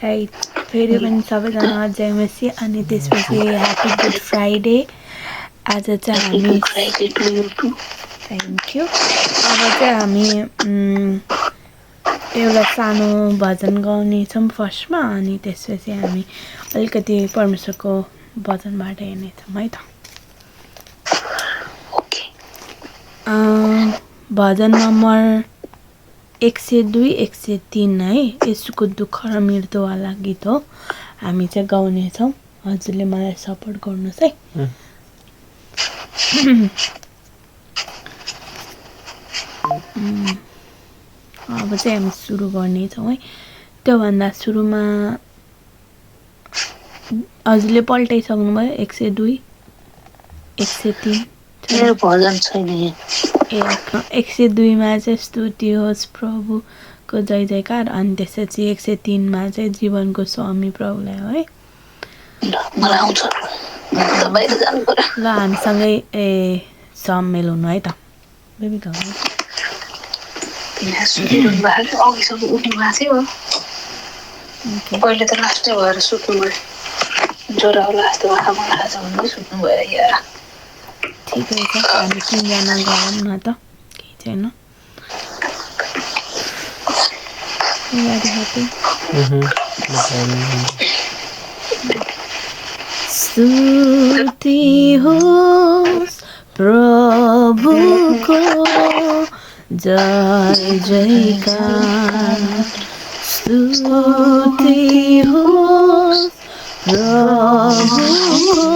Right फेरि पनि सबैजना जय मसी अनि त्यसपछि ह्याप्पी गुड फ्राइडे आज चाहिँ हामी थ्याङ्क यू अब चाहिँ हामी एउटा सानो भजन गाउनेछौँ फर्स्टमा अनि त्यसपछि हामी अलिकति परमेश्वरको वचनबाट हेर्नेछौँ है त भजन नम्बर 102 103 है यसुको दुःख र मृत्युवाला गीत हो हामी चाहिँ गाउनेछौँ हजुरले मलाई सपोर्ट गर्नुहोस् है अब चाहिँ हामी सुरु गर्नेछौँ है त्योभन्दा सुरुमा हजुरले पल्टाइसक्नुभयो 102 103 मेरो भजन छैन 102 मा चाहिँ स्तुति होस् प्रभुको जय जयकार अनि त्यसपछि 103 मा चाहिँ जीवनको स्वामी प्रभुलाई हो है मलाई आउँछ बाहिर जानु पर्यो ल हामीसँगै सामेल हुनु है त बेबी गाउनु सुतिरहनु भएको अघिसम्म उठ्नु भएको थियो पहिले त लास्टै भएर सुत्नु भयो ज्वरो होला जस्तो आँखा मलाई छ भने सुत्नु भयो यार ठिकै छ हामी 3 जना गाउँ न त केही छैन स्तुति होस् प्रभुको जय जयकार स्तुति होस् प्रभुको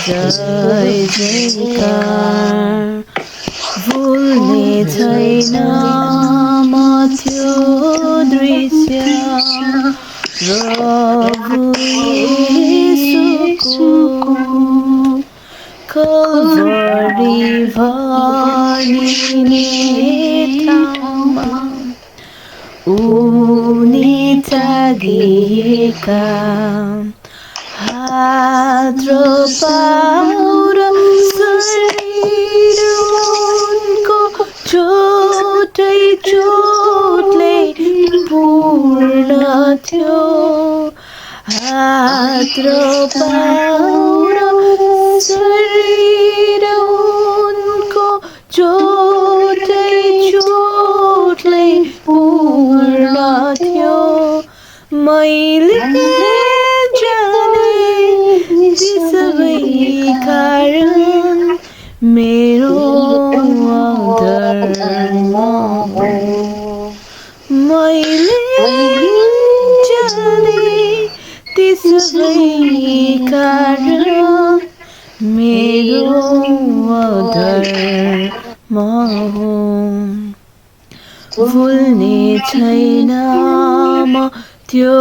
जय जयकार भुल्ने छैन म त्यो दृश्य प्रभु येशूको कल्भरी भनिने ठाउँमा उनी त्यागिएका हात र पाउर शरीर उनको चोटै चोटले पूर्ण थियो हात र पाउर शरीर उनको चोटै चोटले पूर्ण थियो मैले सबै कारण मेरो धर्म मैले जाने ती सबै कारण मेरो धर्म भुल्ने छैन म त्यो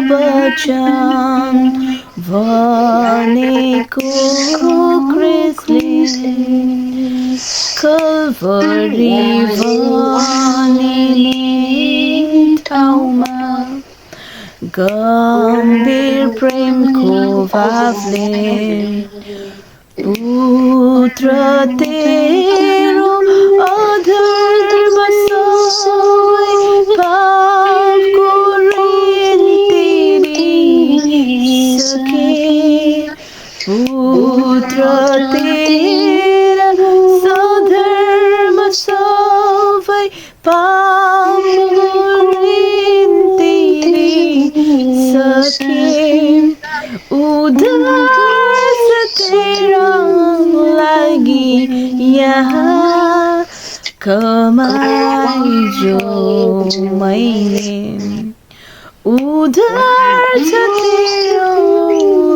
वचन भनेको क्रिस्टले कल्भरी भनिने ठाउँमा गम्भीर प्रेमको भावले पुत्र तेरो अधर्म सबै पापको ऋण तिरिसके पुत्र तेरा सधर्म सबै पापको ऋण तिरिसके उद्धार तेरा लागि यहाँ कमाई जो मैले उधार तेरो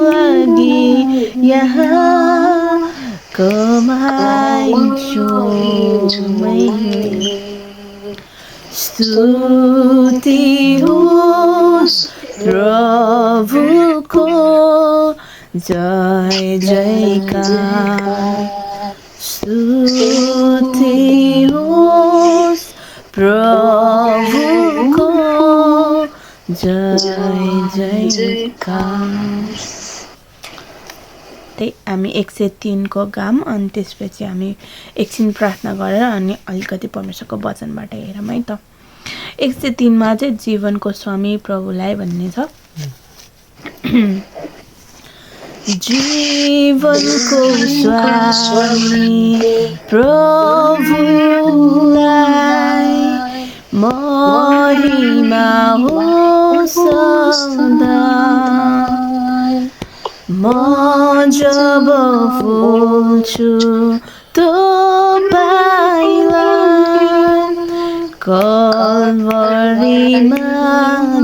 लागि यहाँ कमाइछु मैले स्तुति होस् प्रभुको जय जयकार स्तुति होस् प्रभुको जय जयकार त्यही हामी 103 को गाम अनि त्यसपछि हामी एकछिन प्रार्थना गरेर अनि अलिकति परमेश्वरको वचनबाट हेरौँ है त 103 मा चाहिँ जीवनको स्वामी प्रभुलाई भन्ने छ। जीवनको स्वामी प्रभुलाई महिमा होस् सदा। म जब फुल्छु तपाईँलाई कल्वरीमा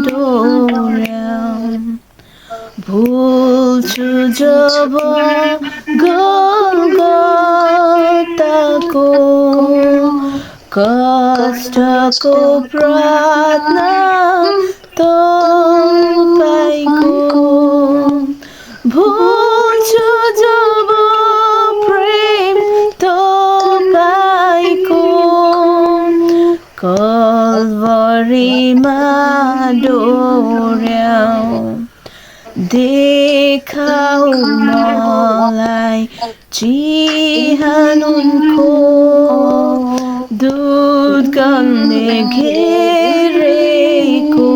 डोर्याउँ। भुल्छु जब गोलगताको कष्टको प्रार्थना तपाईँको। भुल्छु जब प्रेम तपाईँको कल्वरीमा डोर्याउँ। देखाऊ मलाई चिहानुको दूध गन्ने घेरेको।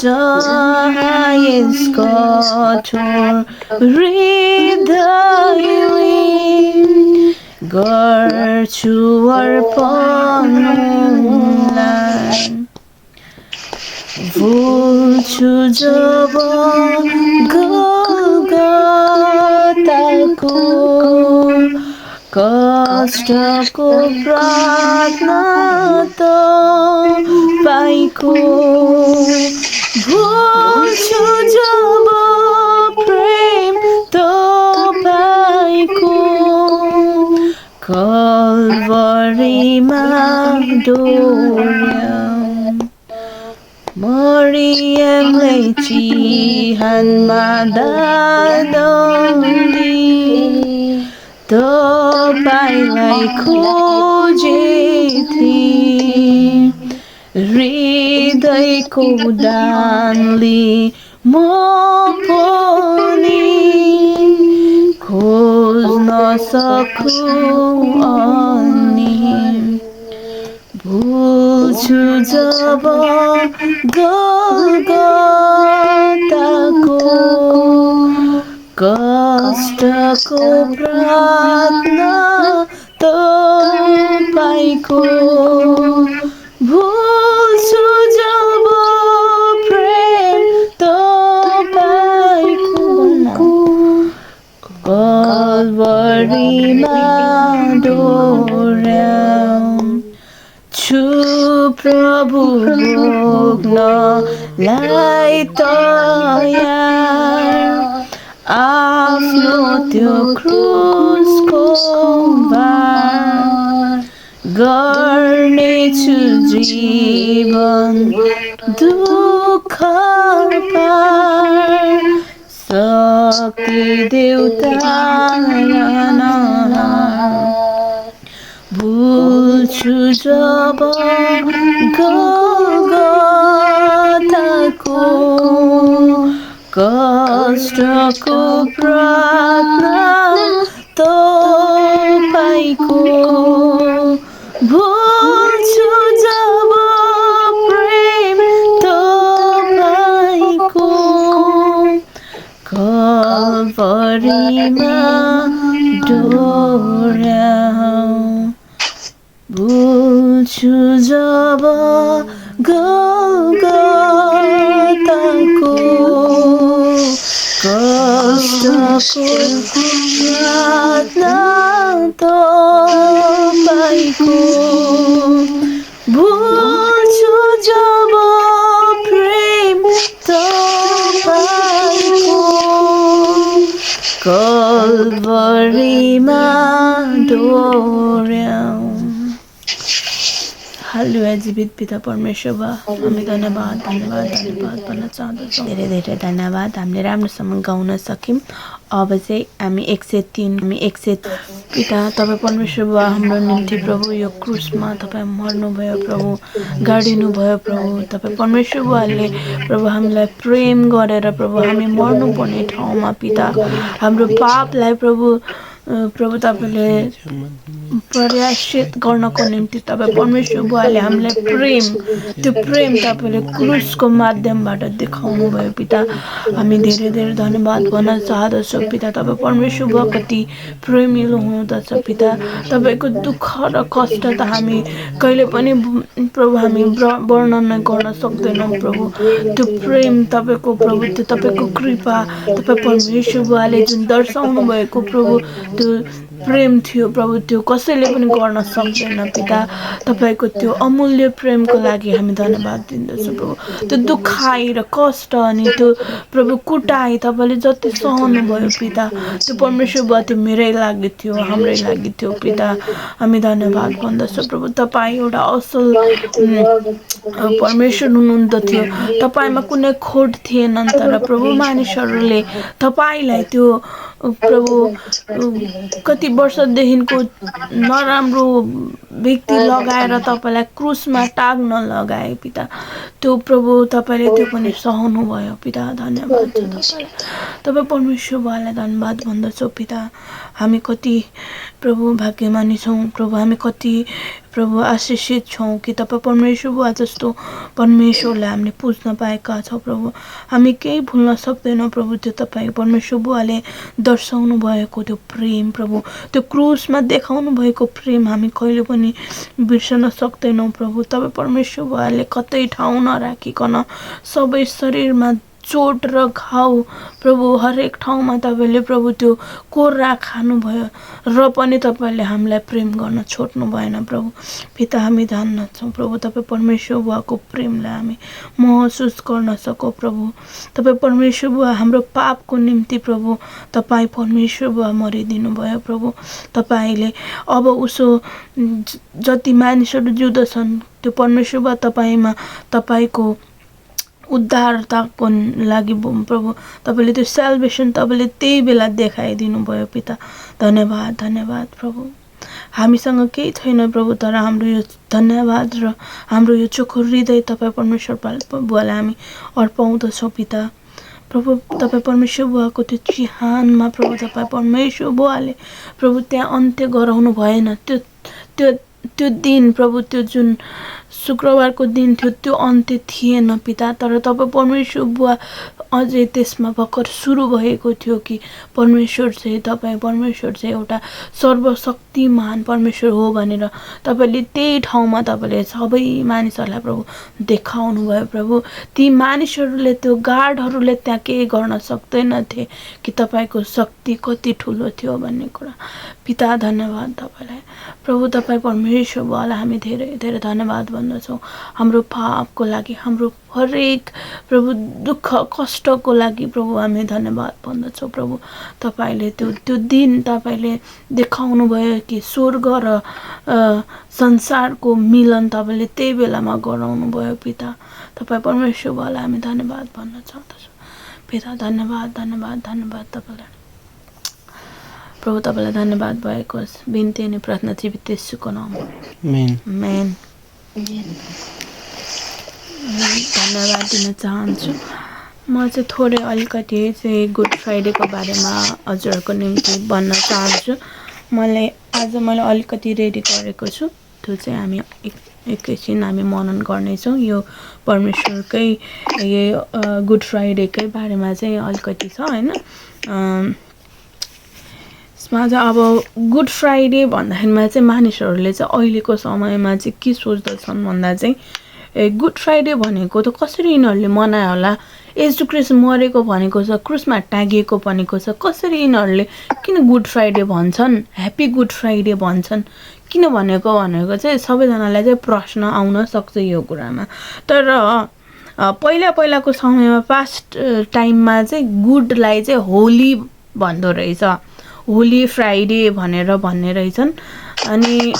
जहाँ यस कठोर हृदयले गर्छु अर्पण उनलाई। भुल्छु जब गोलगताको कष्टको प्रार्थना तपाईँको। भुल्छु जब प्रेम तपाईँको कल्वरीमा डोर्याउँ। मरियमले चिहानमा दादली तपाईँलाई खोजेथी। हृदयको दानले म पनि खोज्न सकूँ अनि। भुल्छु जब गोलगताको कष्टको प्रार्थना तपाईँको। भुल्छु जब प्रेम तपाईँको कल्वरीमा डोर्याउँ। छु प्रभु भोग्नलाई तयार आफ्नो त्यो क्रुसको भार। गर्नेछु जीवन दुःख पार। शक्ति देउता भुल्छु जब गोलगताको कष्टको प्रार्थना तपाईँको। भुल्छु जब प्रेम तपाईँको कल्वरीमा डोर्याउँ। भुल्छु जब गोलगताको कष्टको प्रार्थना तपाईँको। भुल्छु जब प्रेम तपाईँको कल्वरीमा डोर्याउँ। हालेलुया। जीवित पिता परमेश्वर बा, हामी धन्यवाद धन्यवाद धन्यवाद भन्न चाहन्छौँ। धेरै धेरै धन्यवाद, हामीले राम्रोसँग गाउन सक्यौँ। अब चाहिँ हामी 103 पिता तपाईँ परमेश्वर बा, हाम्रो निम्ति प्रभु यो क्रुसमा तपाईँ मर्नुभयो प्रभु, गाडिनुभयो प्रभु। तपाईँ परमेश्वर बुवाले प्रभु हामीलाई प्रेम गरेर प्रभु हामी मर्नुपर्ने ठाउँमा पिता हाम्रो पापलाई प्रभु प्रभु तपाईँले प्रयासित गर्नको निम्ति तपाईँ परमेश्वर बुवाले हामीलाई प्रेम त्यो प्रेम तपाईँले क्रुसको माध्यमबाट देखाउनु भयो पिता हामी धेरै धेरै धन्यवाद भन्न चाहदछौँ पिता तपाईँ परमेश्वर बुवा कति प्रेमिलो हुनुहुँदछ पिता तपाईँको दुःख र कष्ट त हामी कहिले पनि प्रभु हामी वर्णन गर्न सक्दैनौँ प्रभु त्यो प्रेम तपाईँको प्रभु त्यो तपाईँको कृपा तपाईँ परमेश्वर बुवाले जुन दर्शाउनु भएको प्रभु त्यो प्रेम थियो प्रभु त्यो कसैले पनि गर्न सक्दैन पिता तपाईँको त्यो अमूल्य प्रेमको लागि हामी धन्यवाद दिँदछौँ प्रभु त्यो दुखाइ र कष्ट अनि त्यो प्रभु कुटाइ तपाईँले जति सहनु भयो पिता त्यो परमेश्वर बुवा त्यो मेरै लागि थियो हाम्रै लागि थियो पिता हामी धन्यवाद भन्दछौँ प्रभु तपाईँ एउटा असल परमेश्वर हुनुहुन्थ्यो तपाईँमा कुनै खोट थिएन तर प्रभु मानिसहरूले तपाईँलाई त्यो प्रभु कति वर्षदेखिको नराम्रो व्यक्ति लगाएर तपाईँलाई क्रुसमा टाग्न लगाए पिता त्यो प्रभु तपाईँले त्यो पनि सहनु भयो पिता धन्यवाद छ तपाईँलाई तपाईँ परमेश्वर बुवालाई धन्यवाद भन्दछौँ पिता हामी कति प्रभु भाग्यमानी छौँ प्रभु हामी कति प्रभु आशिषित छौँ कि तपाईँ परमेश्वर बुवा जस्तो परमेश्वरलाई हामीले पुज्न पाएका छौँ प्रभु हामी केही भुल्न सक्दैनौँ प्रभु त्यो तपाईँ परमेश्वर बुवाले दर्शाउनु भएको त्यो प्रेम प्रभु त्यो क्रुसमा देखाउनु भएको प्रेम हामी कहिले पनि बिर्सन सक्दैनौँ प्रभु तपाईँ परमेश्वर बुवाले कतै ठाउँ नराखिकन सबै शरीरमा चोट र घाउ प्रभु हरेक ठाउँमा तपाईँले प्रभु त्यो कोर्रा खानुभयो र पनि तपाईँले हामीलाई प्रेम गर्न छोड्नु भएन प्रभु पिता हामी जान्दछौँ प्रभु तपाईँ परमेश्वर बुवाको प्रेमलाई हामी महसुस गर्न सकौँ प्रभु तपाईँ परमेश्वर बुवा हाम्रो पापको निम्ति प्रभु तपाईँ परमेश्वर बुवा मरिदिनु भयो प्रभु तपाईँले अब उसो जति मानिसहरू जिउँदछन् त्यो परमेश्वर बुवा तपाईँमा तपाईँको उद्धारताको लागि प्रभु तपाईँले त्यो सेल्भेसन तपाईँले त्यही बेला देखाइदिनु भयो पिता धन्यवाद धन्यवाद प्रभु हामीसँग केही छैन प्रभु तर हाम्रो यो धन्यवाद र हाम्रो यो चोखो हृदय तपाईँ परमेश्वर बुवालाई हामी अर्पाउँदछौँ पिता प्रभु तपाईँ परमेश्वर बुवाको त्यो चिहानमा प्रभु तपाईँ परमेश्वर बुवाले प्रभु त्यहाँ अन्त्य गराउनु भएन त्यो त्यो त्यो दिन प्रभु त्यो जुन शुक्रबारको दिन थियो त्यो अन्त्य थिएन पिता तर तपाईँ परमेश्वर बुवा अझै त्यसमा भर्खर सुरु भएको थियो कि परमेश्वर चाहिँ तपाईँ परमेश्वर चाहिँ एउटा सर्वशक्तिमान परमेश्वर हो भनेर तपाईँले त्यही ठाउँमा तपाईँले सबै मानिसहरूलाई प्रभु देखाउनु भयो प्रभु ती मानिसहरूले त्यो गार्डहरूले त्यहाँ केही गर्न सक्दैनथे कि तपाईँको शक्ति कति ठुलो थियो भन्ने कुरा पिता धन्यवाद तपाईँलाई प्रभु तपाईँ परमेश्वर बुवालाई हामी धेरै धेरै धन्यवाद भन्दछौँ हाम्रो पापको लागि हाम्रो हरेक प्रभु दुःख कष्टको लागि प्रभु हामी धन्यवाद भन्दछौँ प्रभु तपाईँले त्यो दिन तपाईँले देखाउनु भयो कि स्वर्ग र संसारको मिलन तपाईँले त्यही बेलामा गराउनु भयो पिता तपाईँ परमेश्वर बुवालाई हामी धन्यवाद भन्न चाहन्छौँ पिता धन्यवाद धन्यवाद धन्यवाद तपाईँलाई प्रभु तपाईँलाई धन्यवाद भएको होस् बिन्ती अनि प्रार्थना जीवित येशूको नाममा आमेन धन्यवाद दिन चाहन्छु म चाहिँ थोरै अलिकति चाहिँ गुड फ्राइडेको बारेमा हजुरहरूको निम्ति भन्न चाहन्छु मैले अलिकति रेडी गरेको छु त्यो चाहिँ हामी एकैछिन हामी मनन गर्नेछौँ यो परमेश्वरकै यो गुड फ्राइडेकै बारेमा चाहिँ अलिकति छ होइन यसमा चाहिँ अब गुड फ्राइडे भन्दाखेरिमा चाहिँ मानिसहरूले चाहिँ अहिलेको समयमा चाहिँ के सोच्दछन् भन्दा चाहिँ गुड फ्राइडे भनेको त कसरी यिनीहरूले मनायो होला येशू ख्रीष्ट मरेको भनेको छ क्रुसमा टाँगिएको भनेको छ कसरी यिनीहरूले किन गुड फ्राइडे भन्छन् ह्याप्पी गुड फ्राइडे भन्छन् किन भनेको चाहिँ सबैजनालाई चाहिँ प्रश्न आउन सक्छ यो कुरामा तर पहिलाको समयमा पास्ट टाइममा चाहिँ गुडलाई चाहिँ होली भन्दो रहेछ होली फ्राइडे भनेर भन्ने रहेछन् अनि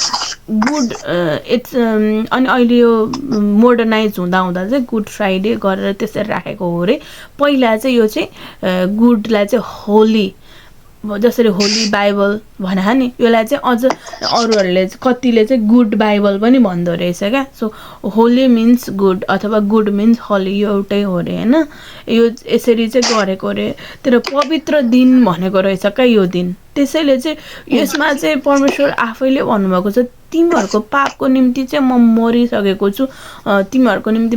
गुड अनि अहिले यो मोडर्नाइज हुँदा चाहिँ गुड फ्राइडे गरेर त्यसरी राखेको हो रे पहिला चाहिँ यो चाहिँ गुडलाई चाहिँ होली जसरी होली बाइबल भने नि यसलाई चाहिँ अझ अरूहरूले कतिले चाहिँ गुड बाइबल पनि भन्दो रहेछ क्या सो होली मिन्स गुड अथवा गुड मिन्स होली यो एउटै हो अरे होइन यो यसरी चाहिँ गरेको अरे तर पवित्र दिन भनेको रहेछ क्या यो दिन त्यसैले चाहिँ यसमा चाहिँ परमेश्वर आफैले भन्नुभएको छ तिमीहरूको पापको निम्ति चाहिँ म मरिसकेको छु तिमीहरूको निम्ति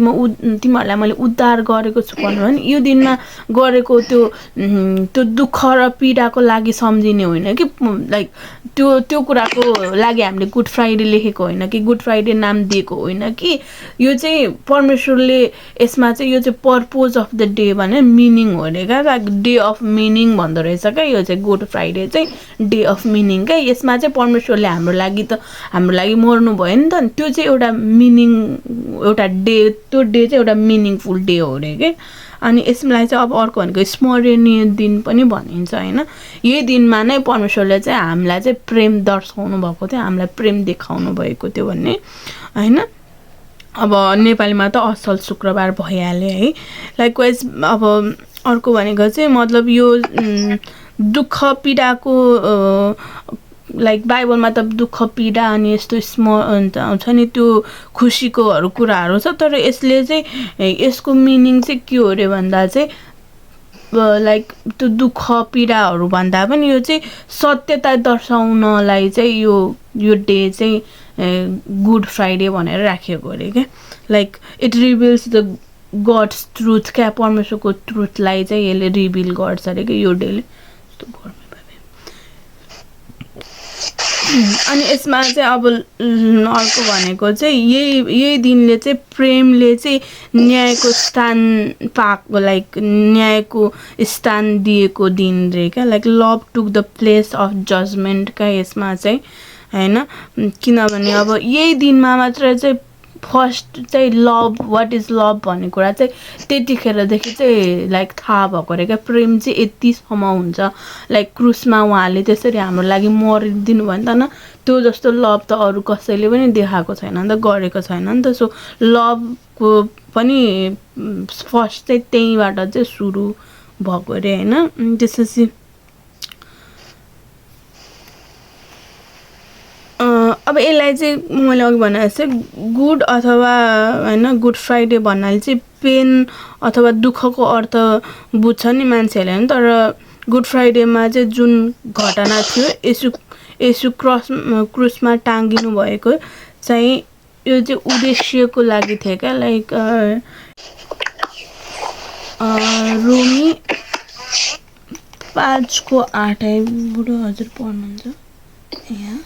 तिमीहरूलाई मैले उद्धार गरेको छु भन्नु भने यो दिनमा गरेको त्यो दुःख र पीडाको लागि सम्झिने होइन कि लाइक त्यो कुराको लागि हामीले गुड फ्राइडे लेखेको होइन कि गुड फ्राइडे नाम दिएको होइन कि यो चाहिँ परमेश्वरले यसमा चाहिँ यो चाहिँ पर्पोज अफ द डे भने मिनिङ हो अरे क्या डे अफ मिनिङ भन्दो रहेछ क्या यो चाहिँ गुड फ्राइडे चाहिँ डे अफ मिनिङ क्या यसमा चाहिँ परमेश्वरले हाम्रो लागि मर्नु भयो नि त त्यो चाहिँ एउटा मिनिङ एउटा डे त्यो डे चाहिँ एउटा मिनिङफुल डे हो अरे के अनि यसलाई चाहिँ अब अर्को भनेको स्मरणीय दिन पनि भनिन्छ होइन यही दिनमा नै परमेश्वरले चाहिँ हामीलाई चाहिँ प्रेम दर्शाउनु भएको थियो हामीलाई प्रेम देखाउनु भएको थियो भन्ने होइन अब नेपालीमा त असल शुक्रबार भइहाल्यो है लाइकवाइज अब अर्को भनेको चाहिँ मतलब यो दुःख पीडाको लाइक बाइबलमा त दुःख पीडा अनि यस्तो आउँछ नि त्यो खुसीकोहरू कुराहरू छ तर यसले चाहिँ यसको मिनिङ चाहिँ के हो अरे भन्दा चाहिँ लाइक त्यो दुःख पीडाहरू भन्दा पनि यो चाहिँ सत्यता दर्शाउनलाई चाहिँ यो डे चाहिँ गुड फ्राइडे भनेर राखिएको अरे क्या like it reveals the God's truth क्या परमेश्वरको ट्रुथलाई चाहिँ यसले रिभिल गर्छ अरे क्या यो डेले अनि यसमा चाहिँ अब अर्को भनेको चाहिँ यही दिनले चाहिँ प्रेमले चाहिँ न्यायको स्थान पाएको लाइक न्यायको स्थान दिएको दिन रे क्या like love took the place of judgement क्या यसमा चाहिँ होइन किनभने अब यही दिनमा मात्र चाहिँ फर्स्ट चाहिँ लभ वाट इज लभ भन्ने कुरा चाहिँ त्यतिखेरदेखि चाहिँ लाइक थाहा भएको अरे क्या प्रेम चाहिँ यतिसम्म हुन्छ लाइक क्रुसमा उहाँले त्यसरी हाम्रो लागि मरिदिनु भयो नि त न त्यो जस्तो लभ त अरू कसैले पनि देखाएको छैन नि त गरेको छैन नि त सो लभको पनि फर्स्ट चाहिँ त्यहीँबाट चाहिँ सुरु भएको अरे होइन त्यसपछि अब यसलाई चाहिँ मैले अघि भने जस्तै गुड अथवा होइन गुड फ्राइडे भन्नाले चाहिँ पेन अथवा दुःखको अर्थ बुझ्छ नि मान्छेहरूले होइन तर गुड फ्राइडेमा चाहिँ जुन घटना थियो यसु क्रुसमा टाँगिनु भएको चाहिँ यो चाहिँ उद्देश्यको लागि थियो क्या लाइक रोमी 5:8 बुढो हजुर पढ्नुहुन्छ यहाँ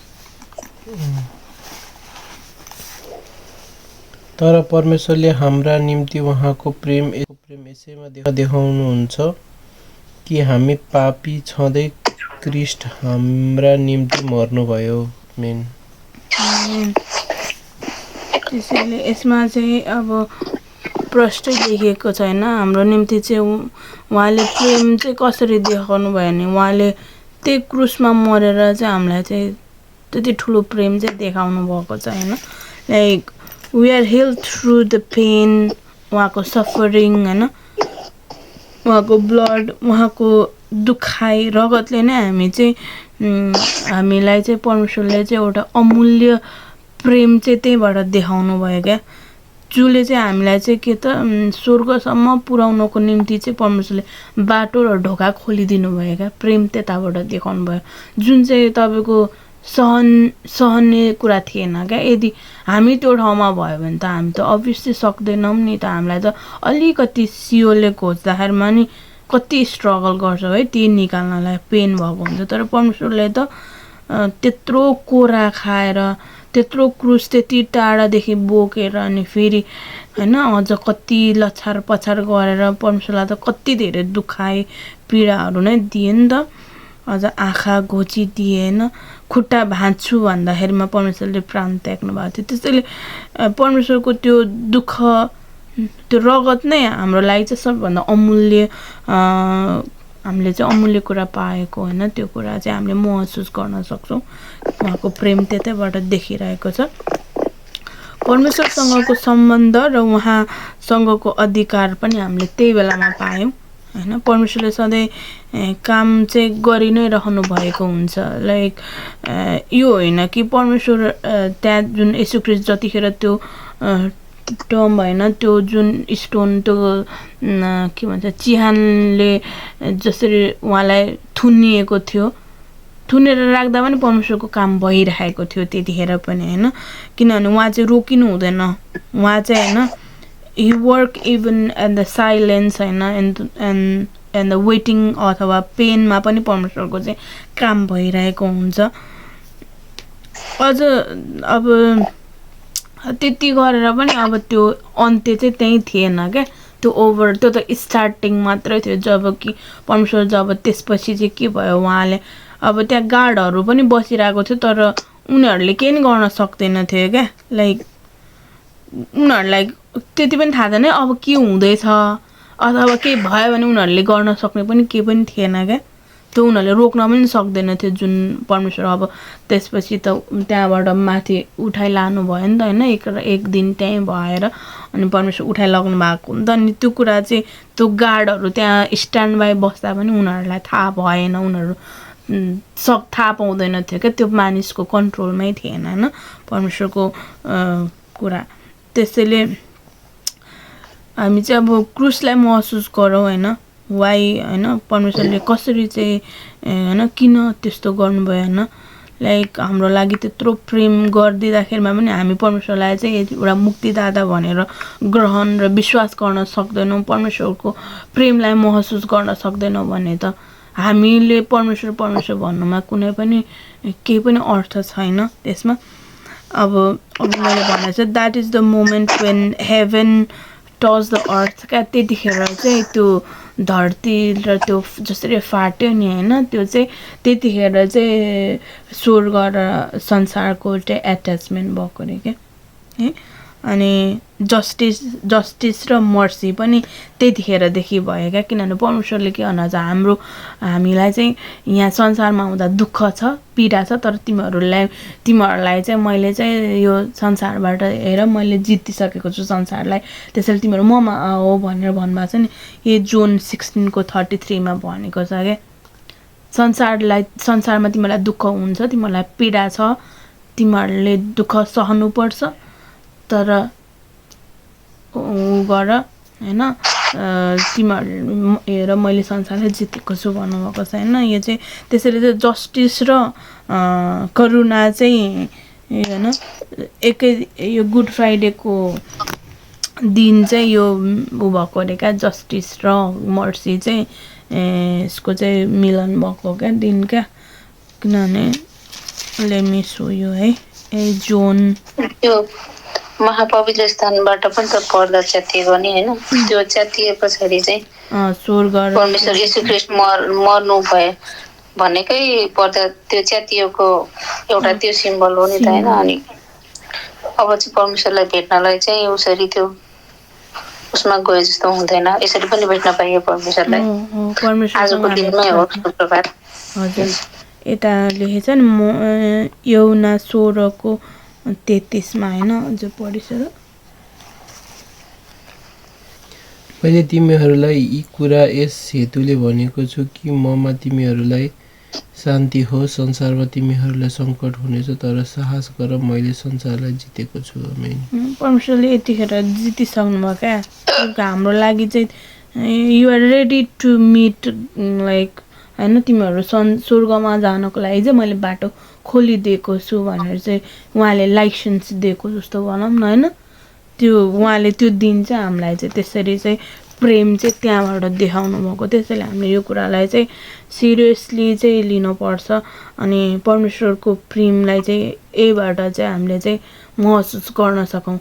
तर परमेश्वरले हाम्रा निम्ति उहाँको प्रेम यसैमा देखाउनुहुन्छ कि हामी पापी छँदै क्रिस्ट हाम्रा निम्ति मर्नुभयो मेन त्यसैले यसमा चाहिँ अब प्रष्टै लेखेको छैन हाम्रो निम्ति चाहिँ उहाँले प्रेम चाहिँ कसरी देखाउनु भयो भने उहाँले त्यही क्रुसमा मरेर चाहिँ हामीलाई चाहिँ त्यति ठुलो प्रेम चाहिँ देखाउनु भएको छ होइन like we are healed through the pain उहाँको सफरिङ होइन उहाँको ब्लड उहाँको दुखाइ रगतले नै हामी चाहिँ हामीलाई चाहिँ परमेश्वरले चाहिँ एउटा अमूल्य प्रेम चाहिँ त्यहीबाट देखाउनु भयो क्या जसले चाहिँ हामीलाई चाहिँ के त स्वर्गसम्म पुर्याउनको निम्ति चाहिँ परमेश्वरले बाटो र ढोका खोलिदिनु भयो क्या प्रेम त्यताबाट देखाउनु भयो जुन चाहिँ तपाईँको सहने कुरा थिएन क्या यदि हामी त्यो ठाउँमा भयो भने त हामी त अभियसली सक्दैनौँ नि त हामीलाई त अलिकति सियोले खोज्दाखेरिमा नि कति स्ट्रगल गर्छ है ती निकाल्नलाई पेन भएको हुन्छ तर परमेश्वरले त त्यत्रो कोरा खाएर त्यत्रो क्रुस त्यति टाढादेखि बोकेर अनि फेरि होइन अझ कति लछार पछार गरेर परमेश्वरलाई त कति धेरै दुखाइ पीडाहरू नै दिए नि त अझ आँखा घोचिदिए होइन खुट्टा भाँच्छु भन्दाखेरिमा परमेश्वरले प्राण त्याग्नु भएको थियो त्यसैले परमेश्वरको त्यो दुःख त्यो रगत नै हाम्रो लागि चाहिँ सबभन्दा अमूल्य हामीले चाहिँ अमूल्य कुरा पाएको होइन त्यो कुरा चाहिँ हामीले महसुस गर्न सक्छौँ उहाँको प्रेम त्यतैबाट देखिरहेको छ परमेश्वरसँगको सम्बन्ध र उहाँसँगको अधिकार पनि हामीले त्यही बेलामा पायौँ हैन परमेश्वरले सधैँ काम चाहिँ गरि नै रहनु भएको हुन्छ लाइक यो होइन कि परमेश्वर त्यहाँ जुन येशू ख्रीष्ट जतिखेर त्यो टर्म होइन त्यो जुन स्टोन त्यो के भन्छ चिहानले जसरी उहाँलाई थुनिएको थियो थुनेर राख्दा पनि परमेश्वरको काम भइरहेको थियो त्यतिखेर पनि हैन किनभने उहाँ चाहिँ रोकिनु हुँदैन उहाँ चाहिँ हैन he work even in the silence हैन and the waiting अथवा पेनमा पनि परमेश्वरको चाहिँ काम भइरहेको हुन्छ अझ अब त्यति गरेर पनि अब त्यो अन्त्य चाहिँ त्यही थिएन क्या त्यो त स्टार्टिङ मात्रै थियो जब कि परमेश्वर जब त्यसपछि चाहिँ के भयो उहाँले अब त्यहाँ गार्डहरू पनि बसिरहेको थियो तर उनीहरूले केही नि गर्न सक्दैन थियो क्या लाइक उनीहरूलाई त्यति पनि थाहा थिएन अब के हुँदैछ अथवा के भयो भने उनीहरूले गर्न सक्ने पनि केही पनि थिएन क्या त्यो उनीहरूले रोक्न पनि सक्दैन थियो जुन परमेश्वर अब त्यसपछि त त्यहाँबाट माथि उठाइ लानु भयो नि त हैन एक दिन त्यहीँ भएर अनि परमेश्वर उठाइ लग्नु भएको नि त अनि त्यो कुरा चाहिँ त्यो गार्डहरू त्यहाँ स्ट्यान्ड बाई बस्दा पनि उनीहरूलाई थाहा भएन उनीहरू थाहा पाउँदैन थियो क्या त्यो मानिसको कन्ट्रोलमै थिएन हैन परमेश्वरको कुरा त्यसैले हामी चाहिँ अब क्रुसलाई महसुस गरौँ हैन वाइ हैन परमेश्वरले कसरी चाहिँ हैन किन त्यस्तो गर्नुभयो हैन लाइक हाम्रो लागि त्यत्रो प्रेम गरिदिँदाखेरिमा पनि हामी परमेश्वरलाई चाहिँ एउटा मुक्तिदाता भनेर ग्रहण र विश्वास गर्न सक्दैनौँ परमेश्वरको प्रेमलाई महसुस गर्न सक्दैनौँ भने त हामीले परमेश्वर भन्नुमा कुनै पनि केही पनि अर्थ छैन त्यसमा अब मैले भने चाहिँ that is the moment when heaven touch the earth क्या त्यतिखेर चाहिँ त्यो धरती र त्यो जसरी फाट्यो नि हैन त्यो चाहिँ त्यतिखेर चाहिँ स्वर्ग र संसारको चाहिँ एट्याचमेन्ट भएको रे के है अनि जस्टिस र मर्सी पनि त्यतिखेरदेखि भयो क्या किनभने परमेश्वरले के भन्छ हामीलाई चाहिँ यहाँ संसारमा हुँदा दुःख छ पीडा छ तर तिमीहरूलाई चाहिँ मैले चाहिँ यो संसारबाट हेर मैले जितिसकेको छु संसारलाई त्यसैले तिमीहरू ममा आओ भनेर भन्नुभएको छ नि यो जोन 16:33 मा भनेको छ क्या संसारमा तिमीलाई दुःख हुन्छ तिमीहरूलाई पीडा छ तिमीहरूले दुःख सहनुपर्छ तर गर हैन तिमीहरू हेर मैले संसारलाई जितेको छु भन्नुभएको छ हैन यो चाहिँ त्यसैले चाहिँ जस्टिस र करुणा चाहिँ हैन एकै यो गुड फ्राइडेको दिन चाहिँ यो उ भएको रे क्या जस्टिस र मर्सी चाहिँ यसको चाहिँ मिलन भएको क्या दिन क्या किनभने लेमी सो यो है ए जोन त्यो महापवित्र स्थानबाट पनि त पर्दा च्यातिएको नि हैन त्यो च्यातिए पछाडि चाहिँ स्वर्ग परमेश्वर येशू ख्रीष्ट मर्नु भए भनेकै पर्दा त्यो च्यातिएको एउटा त्यो सिम्बल हो नि त हैन अनि अब चाहिँ परमेश्वरलाई भेट्नलाई चाहिँ उसरी त्यो उसमा गए जस्तो हुँदैन यसरी पनि भेट्न पाइयो परमेश्वरलाई आजको दिनमै हो शुक्रबार हजुर यता लेखेछ नि यौना 16:33 मा हैन अझ पढिसर मैले तिमीहरूलाई यी कुरा यस हेतुले भनेको छु कि ममा तिमीहरूलाई शान्ति हो संसारमा तिमीहरूलाई सङ्कट हुनेछ तर साहस गर मैले संसारलाई जितेको छु आमेन परमेश्वरले यतिखेर जितिसक्नु भयो क्या हाम्रो लागि चाहिँ you are ready to meet like हैन तिमीहरू स्वर्गमा जानको लागि चाहिँ मैले बाटो खोलिदिएको छु भनेर चाहिँ उहाँले लाइसेन्स दिएको जस्तो भनौँ न हैन त्यो उहाँले त्यो दिन चाहिँ हामीलाई चाहिँ त्यसरी चाहिँ प्रेम चाहिँ त्यहाँबाट देखाउनु भएको त्यसैले हामीले यो कुरालाई चाहिँ सिरियसली चाहिँ लिनुपर्छ अनि परमेश्वरको प्रेमलाई चाहिँ यहीबाट चाहिँ हामीले चाहिँ महसुस गर्न सकौँ